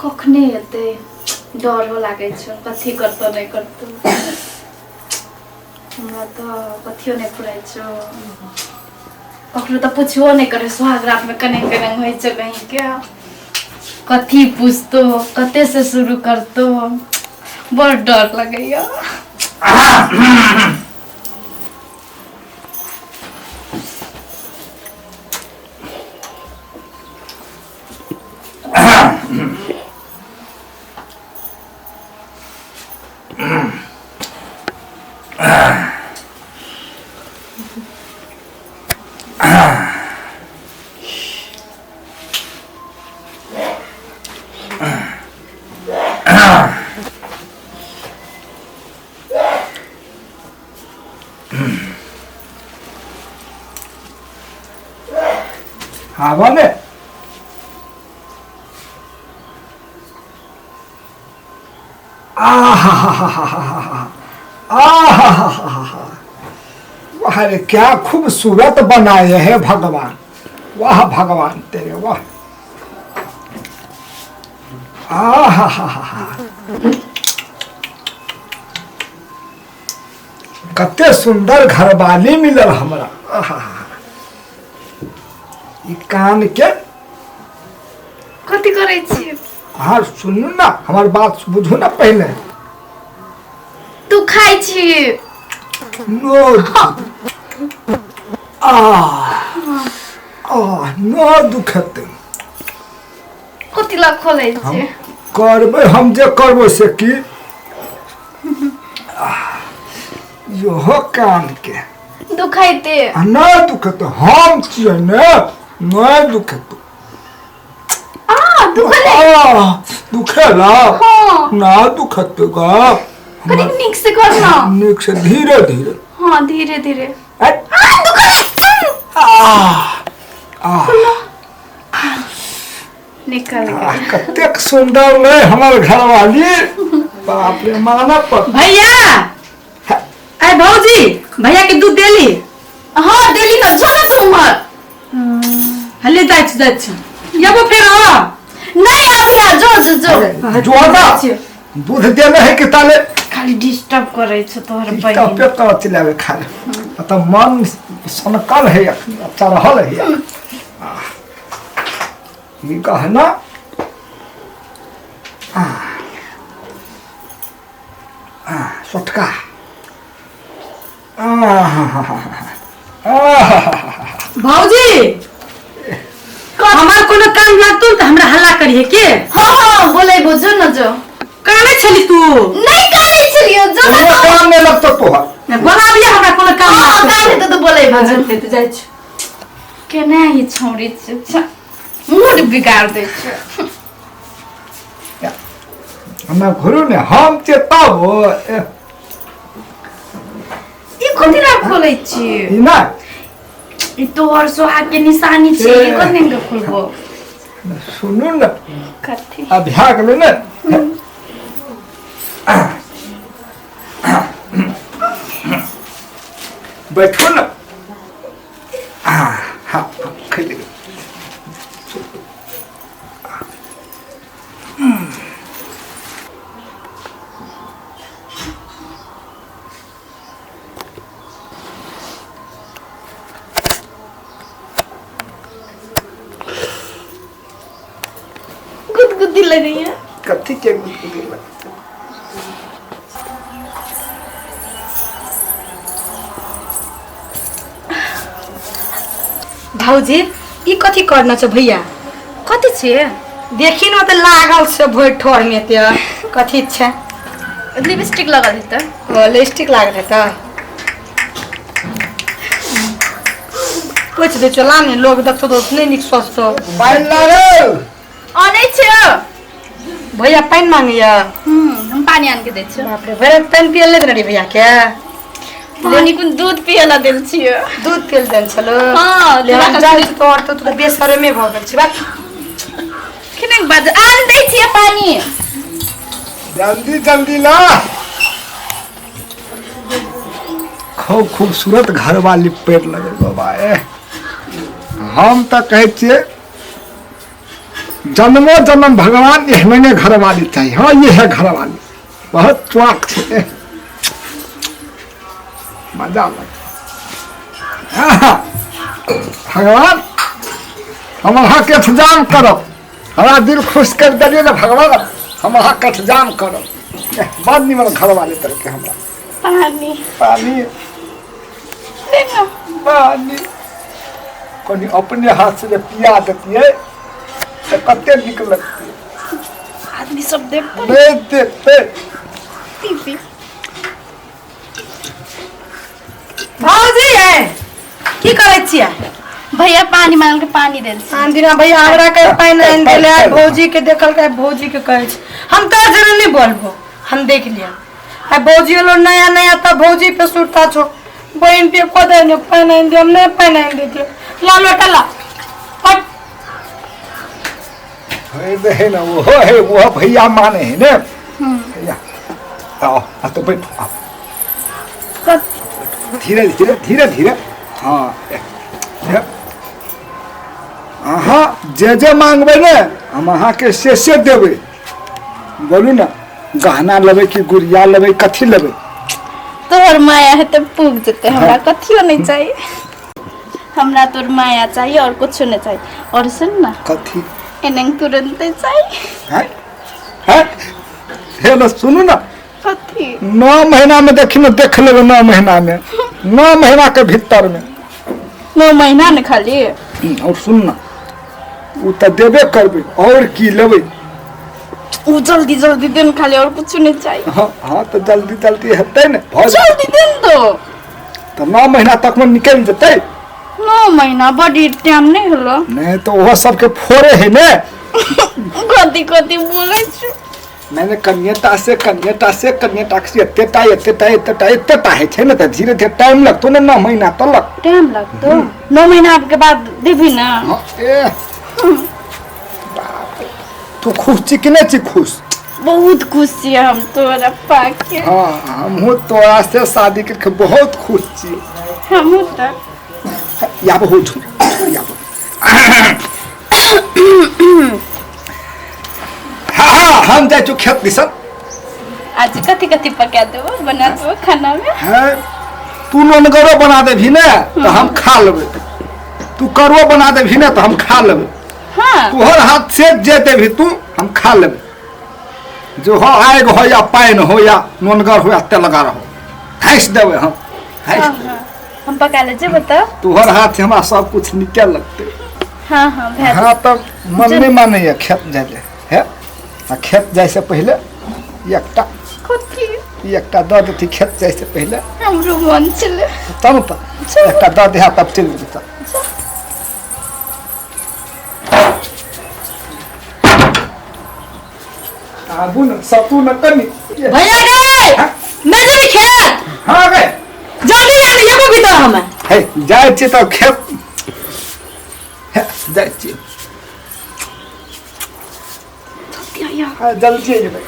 कखने एतै डरो लागै छौ कथी करतौ नहि करतौ हमरा तऽ कथियो नहि फुराइ छौ ककरो तऽ पुछबो नहि करै सुहाग रातमे कने कने होइ छौ कहींके कथी पूछतो कते से शुरू करतो बड़ डर लगैया। आबऽ ने। आहा, वाह रे, क्या खूबसूरत बनाए है भगवान! वाह भगवान तेरे, वाह! आहा, कते सुंदर घरवाली मिलल हमरा। आहा, ई कान के कथी करै छी? अहाँ सुनू ने, हमर बात बुझू ने पहिले। तू खाइ छी? नो आ आ नो दुखते। कथी ला खोलै छी? करबै हम जे करबै से की इहो कान के दुखाइते आ नहि दुखेतै, हम छियै ने, नहि दुखेतै। आ दुखले। आ, दुखेला? हाँ। ना दुखते गा। कनी नीक से कर ना। नीक से, धीरे धीरे। हाँ, धीरे धीरे। हट। आ दुखले। आ आ निकल आ, गेल। कतेक सुंदर ने हमर घरवाली, बाप रे, मानब पर। भैया, अरे भौजी, भैया के दूध देली? हाँ, देली ना। जो ना तू उम्हर। हले, जाइ छी, जाइ छी। यबो फेर आ। नहीं, अभी आ, जो जो जो। जो ना, दूध देने है कि ताले। खाली डिस्टर्ब करै छौ तोहर बहिन। टपे तर चिल्लावे खाले तऽ मन सनकल है, चढ़ल है। ई कहना आ आ सोटका भौजी, हमर कोनो काम लागतो तऽ हमरा हल्ला करिहे के। हाँ हाँ, बोले बुझो न, जो। काने छली तू? नहीं, काने छलियो, जो ना। कोनो काम नहि लगतो तोहर। बोलाबिye हमरा कोनो काम हाँ, लागतो। काम हेतौ तऽ बोले बुझो। तऽ जाइ छी। केना ही छौड़ी छै, मूड बिगाड़ दै छै। हमरा घुरू ने, हम चेताबो। ई कथी ला खोलै छी? ई ना। ई तोहर सोहाग के निशानी छै। ई कथी के खोलबो? सुनू ने। कथी? अब भए गेलै ने। बैठू ने। हाँ, खेल। गुदगुदी लगैया। कथी के गुदगुदी लगै? भौजी, ई कथी करना छौ भैया? कथी छियै? देखी न तऽ लागल छै भरि ठोर में ते, कथी छै? लिपस्टिक लगल हेतै। ओ, लिपस्टिक लागल हेतै। पूछि दै छौ, ला ने, लोग देखतो तऽ नहि नीक सोचतो। पानि लागल। अनै छियौ। भैया पानि मांगैया। हम पानि आन के दै छियौ। बाप रे, भरि पानि पियल नहि देने रही भैया के। पानि कोन, दूध पियै ला देल छियै। दूध पियल देने छलो? हाँ। ले, हम जाइ छी, तोहर तऽ तू तऽ बेसरमे भऽ गेल छी बा। केना बाज, आन दै छियै पानि। जल्दी जल्दी ला। खूब खूबसूरत घरवाली पेड़ लगे बाबा। ए, हम तऽ कहै छियै। जन्मो जन्म भगवान एहने घरवाली चाहिए। हाँ ये है घरवाली, बहुत चौक छे, मजा लग। भगवान हम अहाँ के इंतजाम करब, हमरा दिल खुश कर दिलियै ने भगवान, हम अहाँ के इंतजाम करब। बड़ निमन घरवाली तरह हमरा। पानी पानी पानी कनि अपने हाथ से जे पिया देतियै तऽ कते नीक लगतियै। आदमी सब देखते नहीं देखते। पी पी। भौजी है की करै छियै? भैया पानी मांगल के पानी देल छी। आन दिना भैया हमरा के पानि आनि देले, आइ भौजी के देखल के भौजी के कहै छै। हम तो जरूर नहीं बोलबो, हम देख लिया। आइ भौजी एलो नया नया तऽ भौजी पे सुरता छो, बहिन पे को दे ने पानि आनि दे, हम नहीं पानि आनि देतियै। ला लोटा ला। हट। हे दे है ना वो है वो भैया माने है ने भैया। आओ आ तो बैठो, आओ धीरे धीरे धीरे धीरे। हाँ अहाँ जे जे मांगबै ने हम अहाँके से से देबै। बोलू ने, गहना लेबै कि गुड़िया लेबै, कथी लेबै? तोहर माया है तऽ पुग जेतै, हमरा कथियो नहीं चाहिए। हमरा तोर माया चाहिए और कुछ नहीं चाहिए। और सुन ना। कथी? एने तुरंत चाहिए। हैं हैं हे ना सुनू ना। कथी? 9 महीना में देखी ना, देख लेबै 9 महीना में, 9 महीना के भीतर में। 9 महीना ने खाली। और सुन ना, उ तऽ देबे करबै, और की लेबै? उ जल्दी जल्दी दिन खाली, और कुछ नहीं चाहिए। हाँ हाँ तो जल्दी जल्दी हेतै ने भऽ जेतै। जल्दी दिन दो। तऽ 9 महीना तक में निकलि जेतै। 9 महीना बड़ी टाइम नहीं होलो। नहीं तो ओहो सबके फोड़े है ने। कथी कथी बोलै छी? मैंने कनिएटा से कनिएटा से कनिएटा से एतेटा एतेटा एतेटा एतेटा होइ छै ने, तऽ धीरे धीरे टाइम लगतौ ने, 9 महीना तलक। टाइम लगतो? 9 महीना के बाद देबी ना? हाँ, ए बाप रे, तू खुश छी कि नहीं छी खुश? बहुत खुश छी हम तोरा पाके। हाँ हमहूँ तोरा से शादी करके बहुत खुश छी। हमहूँ तऽ। या बहुत या बहुत। हाँ हाँ हम जाइ छी खेत दिसन। आज कथी कथी पका देबो, बना देबो खाना में? है तू नोनगरो बना देबही ने तो हम खा लेबै, तू करुओ बना देबही ने तो हम खा लेबै। हाँ तोहर हाथ से जे देबही तू हम खा लेबै। जो हो आगि हो या पानि हो या नोनगर हो या तेलगर हो, हँसि देबै हम, हँसि हाँ, देबै। हाँ। हम पका ले जेबो तब। तोहर हाथ से हमरा सब कुछ नीके लगतै। हाँ हाँ भए हाँ तब मन नहीं मानैया खेत जाय ले है। आ खेत जाय से पहिले एकटा कथी? एकटा दऽ देती खेत जाय से पहिले। हमरो मन छलै। तब तऽ एकटा दऽ दिहा तब चलि जेबै तब। आबू ने सतू ने कनि। भैया गे नहीं जेबी खेत? हाँ गे जल्दी आने एगो भीतर हमें। हे जाइ छी तऽ खेत, हे जाइ छी। हाँ, जल्दी जेबै।